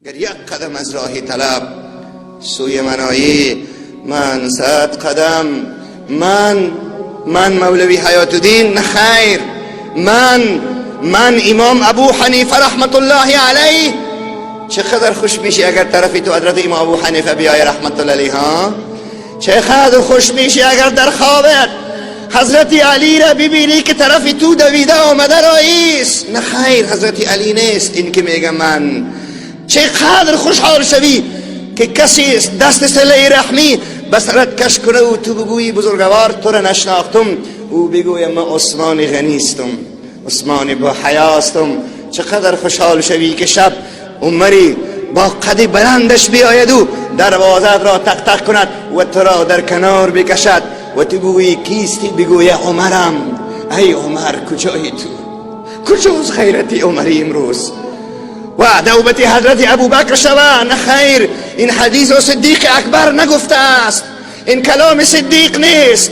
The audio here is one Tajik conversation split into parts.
Гар як қадам аз роҳи талаб сӯи ман оӣ, ман 100 қадам, ман Мавлавӣ Ҳаётуддин, не хайр, ман имом Абу Ҳанифа раҳматуллоҳи алайҳ. Чӣ қадар хуш мешӣ, агар тарафи ту ҳазрати имом Абу Ҳанифа биёяд, раҳматуллоҳи алайҳ, ҳа? Чӣ қадар хуш мешӣ, агар дар хобат ҳазрати Алиро бибинӣ, ки тарафи ту давида омада раис. Не хайр, ҳазрати Алӣ нест ин ки мегӯям ман. Чӣ қадар хушҳол шавӣ, ки касе дасти силаи раҳмӣ ба сарат каш кунад, ту бигӯӣ: бузургвор, туро нашинохтум. Ӯ бигӯяд: ман Усмони Ғанистум, Усмони бо ҳаёстум. Чӣ қадар хушҳол шавӣ, ки шаб Умаре бо қади баландаш биёяд, ӯ дарвозаат ро тақ-тақ кунад ва туро дар канор бикашад, ва ту гӯӣ: кистӣ? Бигӯяд: Умарам. Эй Умар, куҷоӣ ту? Куҷост ғайрати Умари имрӯз? Ва навбати ҳазрати Абубакр шава. Не хайр, ин ҳадисро Сиддиқи Акбар нагуфтааст, ин каломи Сиддиқ нест.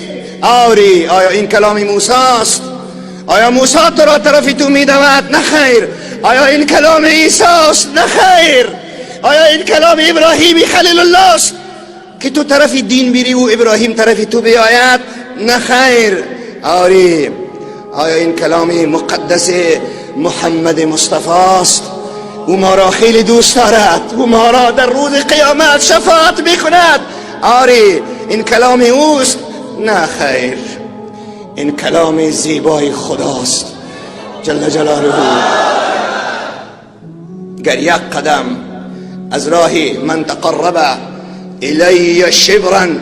Оре, оё ин каломи Мусост? Оё Мусо туро тарафи ту медавад? Не хайр. Оё ин каломи Исост? Не хайр. Оё ин каломи Иброҳими Халилуллоҳ аст, ки ту тарафи дин бирӣ ва Иброҳим тарафи ту биёяд? Не хайр. Оре, оё ин каломи муқаддас Муҳаммади Мустафост? Ӯ моро хеле дӯст дорад, ӯ моро дар рӯзи қиёмат шафоат мекунад. Оре, ин каломи ӯст? Не хайр, ин каломи зебои Худост ҷалла ҷалолаҳу. Гар як қадам аз роҳи ман тақарраба илайя шибран,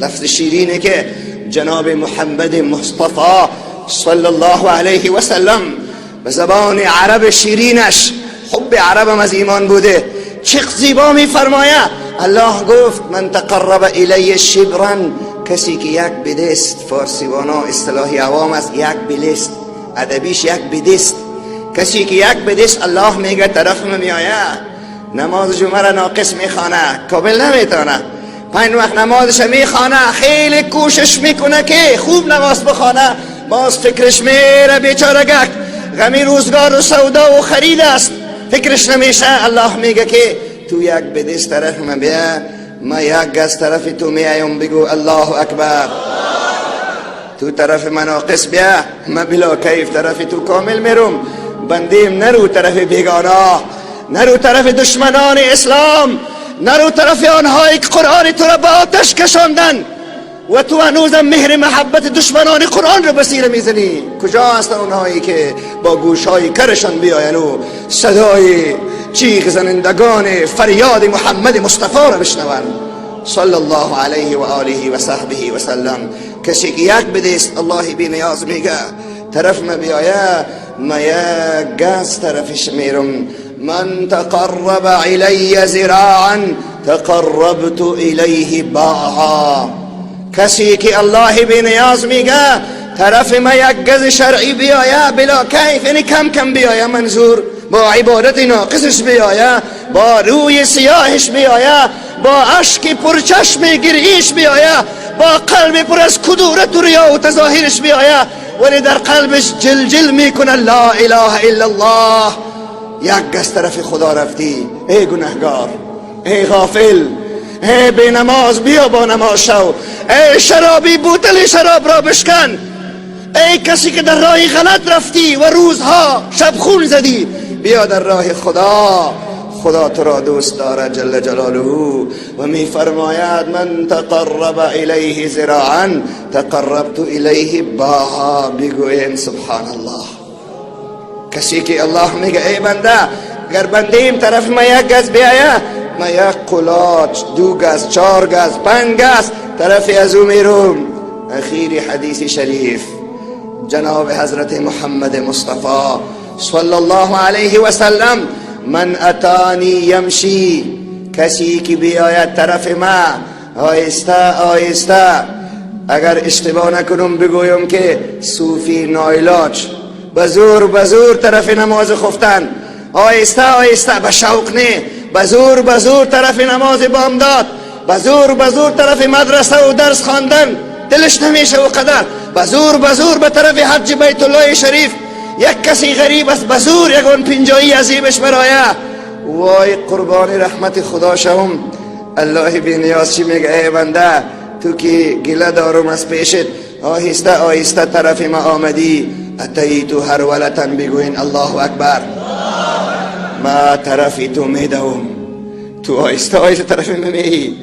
лафзи ширине ки ҷаноби Муҳаммади Мустафо саллаллоҳу алайҳи васаллам ба забони араби ширинаш, ҳубби арабам аз имон буда, чӣ зебо мефармояд. Аллоҳ гуфт: ман тақарраба илайя шибран, касе ки як бидест, форсивона истилоҳи авом аст, як билест, адабиш як бидест, касе ки як бидест, Аллоҳ мегӯяд, тарафи ман меояд, намози ҷумъаро ноқис мехонад, комил наметавонад, панҷ вақт намозашро мехонад, хеле кӯшиш мекунад, ки хуб намоз бихонад, боз фикраш меравад, бечорагак, ғами рӯзгору савдову харид аст, фикраш намешавад. Аллоҳ мегӯяд, ки ту як бидест тарафи ман бия, ман як газ тарафи ту меоям. Бигӯ: Аллоҳу акбар. Ту тарафи ман ноқис бия, ман било кайф тарафи ту комил мерум. Бандем, нару тарафи бегона, нару тарафи душманони ислом, нару тарафи онҳое ки Қуръони туро ба оташ кашонданд, ва ту ҳанӯзам меҳри муҳаббати душманони Қуръонро ба сира мезанӣ. Куҷо ҳастанд онҳое, ки бо гӯшҳои карашон биёянд, садои чиғ занандагони фарёди Муҳаммади Мустафоро бишнаванд саллаллоҳу алайҳи ва олиҳи ва саҳбиҳи васаллам? Касе ки як бидест, Аллоҳи бениёз мега, тараф ма биёя, ма як газ тарафиш мерум. Ман тақарраба илайя зираан тақаррабту илайҳи баа. Касе ки, Аллоҳи бениёз мега, тарафи ма як гази шаръӣ биёя, било кайф, яъне кам кам биёя, манзур бо ибодати ноқисаш биёя, бо рӯи сиёҳиш биёя, бо ашки пурчашми гириш биёя, бо қалби пур аз кудурату риёву тазоҳириш биёя, вале дар қалбиш ҷилҷил мекунад ло илаҳа иллаллоҳ, як газ тарафи Худо рафтӣ. Эй гунаҳгор, эй ғофил, эй бенамоз, биё бо намоз шав. Эй шаробӣ, бутали шаробро бишкан. Эй касе ки дар роҳи ғалат рафтӣ ва рӯзҳо шабхун задӣ, биё дар роҳи Худо. Худо туро дӯст дорад ҷалла ҷалолаҳу, ва мефармояд: ман тақарраба илайҳи зираан тақаррабту илайҳи баа. Бигӯем: субҳаналлоҳ. Касе ки, Аллоҳ мега: эй банда, агар бандаим тарафи ма як газ биёя, ма як қулоч, 2 газ, 4 газ, 5 газ тарафи аз ӯ мерум. Ахири ҳадиси шариф ҷаноби ҳазрати Муҳаммади Мустафо саллаллоҳу алайҳи васаллам: ман атани ямши, касе ки биёяд тарафи ма оҳиста оҳиста, агар иштибоҳ накунам бигӯям, ки сӯфи ноилоҷ ба зӯр ба зӯр тарафи намози хуфтан, оҳиста оҳиста, ба шавқ не, ба зӯр ба зӯр тарафи намози бомдод, ба зӯр ба зӯр тарафи мадрасаву дарс хондан, дилаш намеша ӯ қадар, ба зӯр ба зӯр ба тарафи ҳаҷҷи Байтуллоҳи шариф, як касе ғариб аст, ба зӯр ягон пинҷоӣ азибаш бароя. وای قربان رحمت خدا شوم. الله بی نیاز چی میگه؟ ای بنده، تو که گله دارم از پیشت، آهسته آهسته طرف ما آمدی، اتیت هرولة، بگوین الله اکبر. ما طرف تو میدوم، تو آهسته آهسته طرف ما میی،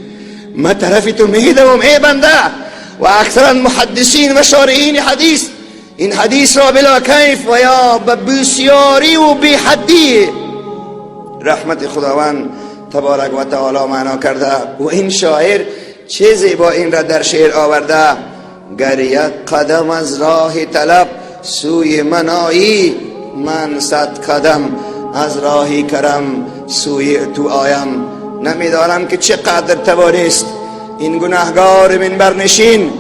ما طرف تو میدوم ای بنده. و اکثرا محدثین و شارحین حدیث این حدیث را بلا کیف و یا به بسیاری و بی حدی رحمت خداوند تبارک و تعالی معنا کرده. و این شاعر چه زیبا این را در شعر آورده: گر یک قدم از راه طلب سوی من آیی، من 100 قدم از راه کرم سوی تو آیم. نمیدانم که چقدر توانست این گناهگار منبرنشین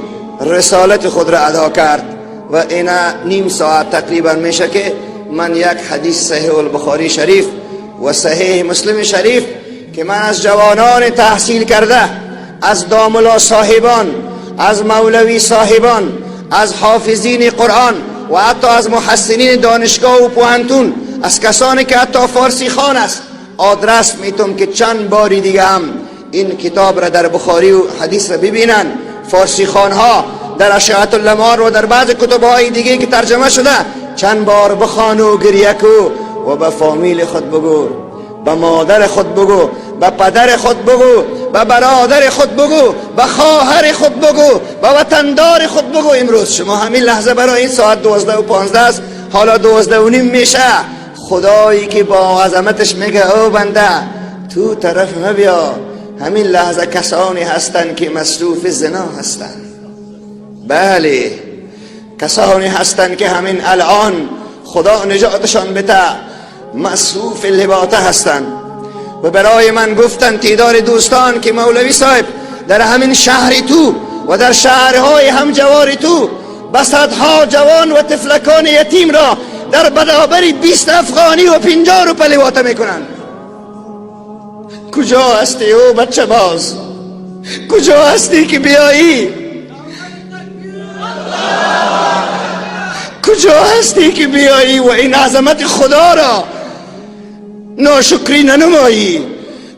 رسالت خود را ادا کرد. و اینا نیم ساعت تقریبا میشه که من یک حدیث صحیح البخاری شریف و صحیح مسلم شریف که من از جوانان تحصیل کرده، از داملا صاحبان، از مولوی صاحبان، از حافظین قرآن و حتی از محسنین دانشگاه و پوهنتون، از کسانی که حتی فارسی خوان است، آدرس میتم که چند باری دیگه هم این کتاب را در بخاری و حدیث را ببینن. فارسی خوانها در اشعة اللمار و در بعض کتبهای دیگه که ترجمه شده چند بار بخوان و گریه کو و به فامیل خود بگو، به مادر خود بگو، به پدر خود بگو، به برادر خود بگو، به خواهر خود بگو، به وطندار خود بگو. امروز شما همین لحظه برای این ساعت 12:15 است، حالا 12:30 میشه. خدایی که با عظمتش میگه او بنده تو طرف ما بیا. همین لحظه کسانی هستند که مصروف زنا هستند. بله، کسانی هستند که همین الان خدا نجاتشان بده مصروف لواطه هستند. و برای من گفتن تعداد دوستان که مولوی صاحب در همین شهر تو و در شهرهای همجوار تو به صدها جوان و طفلکان یتیم را در برابر 20 افغانی و 50 روپه لواطه میکنند. کجا هستی او بچه باز؟ کجا هستی که بیایی؟ کجا هستی که بیایی و این عظمت خدا را ناشکری ننمایی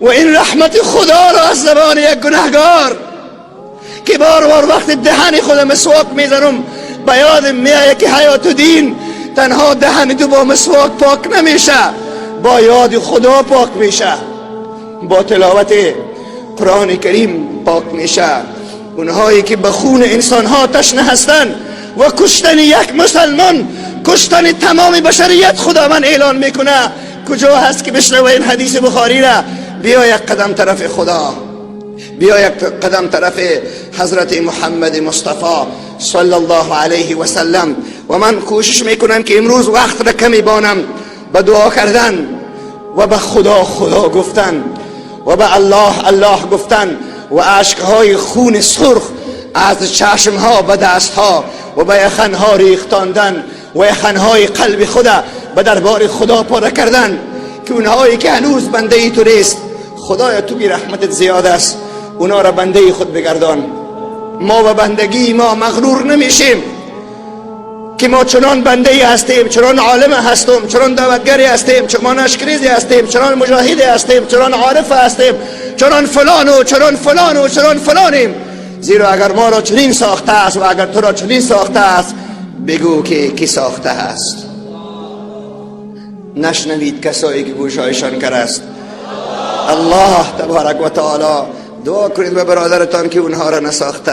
و این رحمت خدا را از زبان یک گناهگار که بار بار وقت دهن خود مسواک میزنم به یادم میآید که حیات و دین تنها دهن تو با مسواک پاک نمیشه، با یاد خدا پاک میشه، با تلاوت قرآن کریم پاک میشه. اونهایی که به خون انسانها تشنه هستند و کشتن یک مسلمان کشتن تمام بشریت خداوند اعلان میکنه، کجا هست که بشنوه این حدیث بخاری را؟ بیا یک قدم طرف خدا، بیا یک قدم طرف حضرت محمد مصطفی صلی الله علیه و سلم. و من کوشش میکنم که امروز وقت را کمی بانم به دعا کردن و به خدا خدا گفتن و به الله الله گفتن و اشکهای خون سرخ از چشمها به دستها و به یخنها ریختاندن و یخنهای قلب خدا به دربار خدا پاره کردن که اونهایی که هنوز بنده ای تو نیست، خدایا تو بی رحمتت زیاد است، اونا را بنده خود بگردان. ما و بندگی ما مغرور نمیشیم که ما چنان بنده ای هستیم، چنان عالم هستیم، چنان دعوتگری هستیم، چنان اشکریزی هستیم، چنان مجاهدی هستیم، چنان عارف هستیم، چنان فلان و چنان فلان و چنان فلانیم. زیرا اگر ما را چنین ساخته است و اگر تو را چنین ساخته است، بگو که کی ساخته است. نشنوید کسایی که گوشهایشان کر است. الله تبارک و تعالی دعا کنید به برادرتان که اونها را نساخته.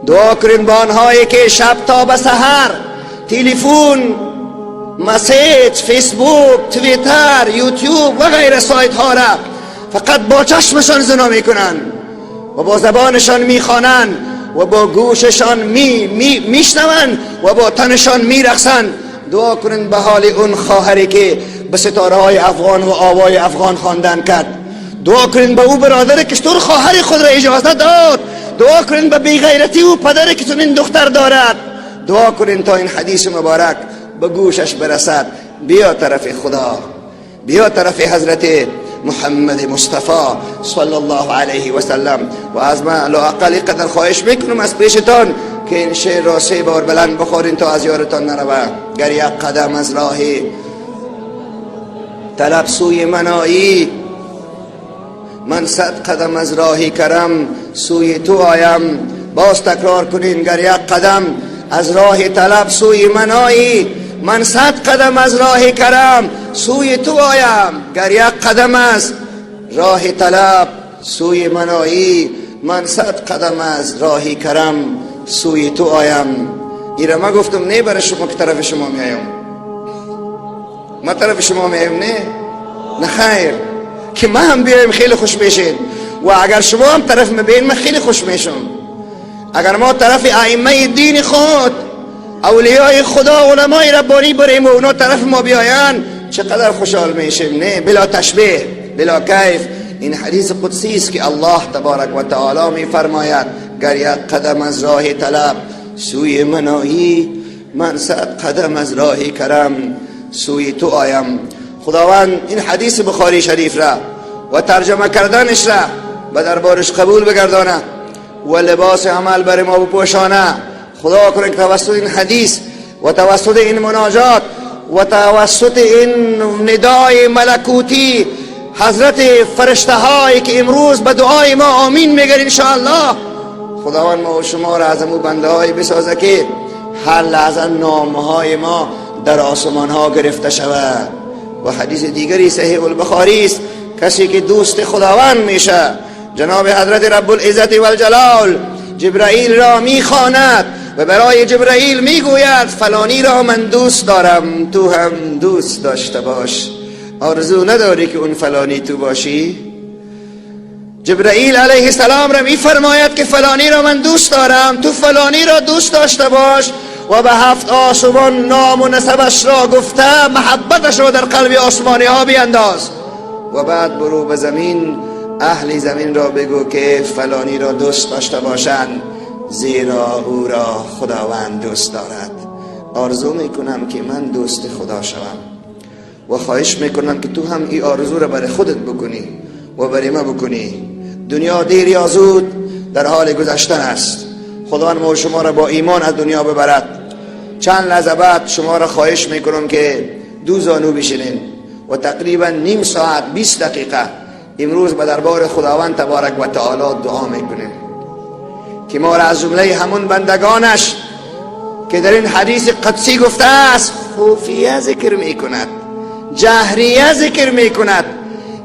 دعا کنید به آنهایی که شب تا به سحر تلفن، message، فیسبوک، تویتر، یوتیوب و غیره سایت ها را فقط با چشمشان زنا میکنن و با زبانشان میخوانند و با گوششان میشنوند و با تنشان میرقصند. دعا کنید به حال اون خواهری که به ستاره های افغان و آوای افغان خواندن کرد. دعا کنید به او برادر که چطور خواهر خود را اجازه داد. دعا کنید به بیغیرتی او پدر که چنین دختر دارد. دعا کنید تا این حدیث مبارک به گوشش برسد. بیا طرف خدا، بیا طرف حضرت محمد مصطفی صلی الله علیه و سلم. و از من لااقل قدر خواهش میکنم از پیشتان که این شعر را 3 بار بلند بخورین تا از یارتان نروه. گر یک قدم از راه طلب سوی من آیی، من 100 قدم از راه کرم سوی تو آیم. باز تکرار کنین، گر یک قدم از راه طلب سوی من آیی، من 100 قدم از راه کرم سوی تو آیم. گر یک قدم از راه طلب سوی من آیی، من 100 قدم از راه کرم سوی تو آیم. ایره ما گفتم نه برای شما که طرف شما میایم، ما طرف شما میایم، نه نه خیر، که ما هم بیایم خیلی خوش میشین، و اگر شما هم طرف ما بیاین من خیلی خوش میشم. اگر ما طرف ائمه دین خود، اولیای خدا، علمای ربانی بریم و اونا طرف ما بیاین، چقدر خوشحال میشیم. نه بلا تشبیه، بلا کیف. این حدیث قدسی است که الله تبارک و تعالی میفرماید گر یک قدم از راه طلب سوی من آیی، من 100 قدم از راه کرم سوی تو آیم. خداوند این حدیث بخاری شریف را و ترجمه کردنش را به دربارش قبول بگردانه و لباس عمل بر ما بپوشانه. خدا کنه که توسط این حدیث و توسط این مناجات و توسط این ندای ملکوتی حضرت فرشته هایی که امروز به دعای ما آمین میگن انشاءالله، خداوند ما و شما را از امو بنده های بسازه که هر لحظه نامه های ما در آسمان ها گرفته شود. و حدیث دیگری صحیح البخاری است، کسی که دوست خداوند میشه، جناب حضرت رب العزت والجلال جبرائیل را میخواند و برای جبرائیل میگوید فلانی را من دوست دارم، تو هم دوست داشته باش. آرزو نداری که اون فلانی تو باشی؟ جبرائیل علیه السلام را میفرماید که فلانی را من دوست دارم، تو فلانی را دوست داشته باش، و به 7 آسمان نام و نسبش را گفته محبتش را در قلب آسمانی ها بینداز، و بعد برو به زمین، اهل زمین را بگو که فلانی را دوست داشته باشند، زیرا او را خداوند دوست دارد. آرزو میکنم که من دوست خدا شوم و خواهش میکنم که تو هم این آرزو را برای خودت بکنی و برای ما بکنی. دنیا دیر یا زود در حال گذشتن است. خداوند ما و شما را با ایمان از دنیا ببرد. چند لحظه بعد شما را خواهش میکنم که 2 زانو بشینین و تقریبا نیم ساعت 20 دقیقه امروز به دربار خداوند تبارک و تعالی دعا میکنیم که ما را از جمله همون بندگانش که در این حدیث قدسی گفته است خفیه ذکر میکند، جهریه ذکر میکند،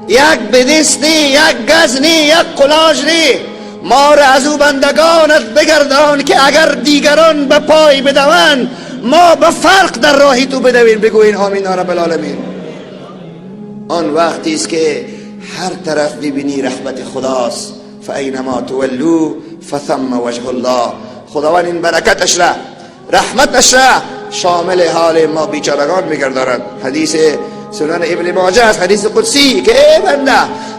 یک بدست نی، یک گز نی، یک قلاج نی، ما را از او بندگانت بگردان که اگر دیگران به پای بدوند ما به فرق در راهی تو بدویم. بگوین آمین یا رب العالمین. آن وقتی است که هر طرف ببینی رحمت خداست. فاینما تولوا فثم وجه الله. خداوند این برکتش را، رحمتش را شامل حال ما بیچارگان میگرداند. حدیث سنن ابن ماجه است، حدیث قدسی که ای بنده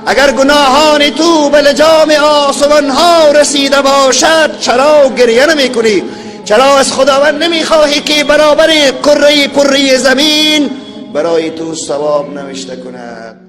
اگر گناهان تو به لجام آسمان ها رسیده باشد چرا گریه نمی کنی؟ چرا از خداوند نمیخواهی که برابر کره پره زمین برای تو ثواب نوشته کند؟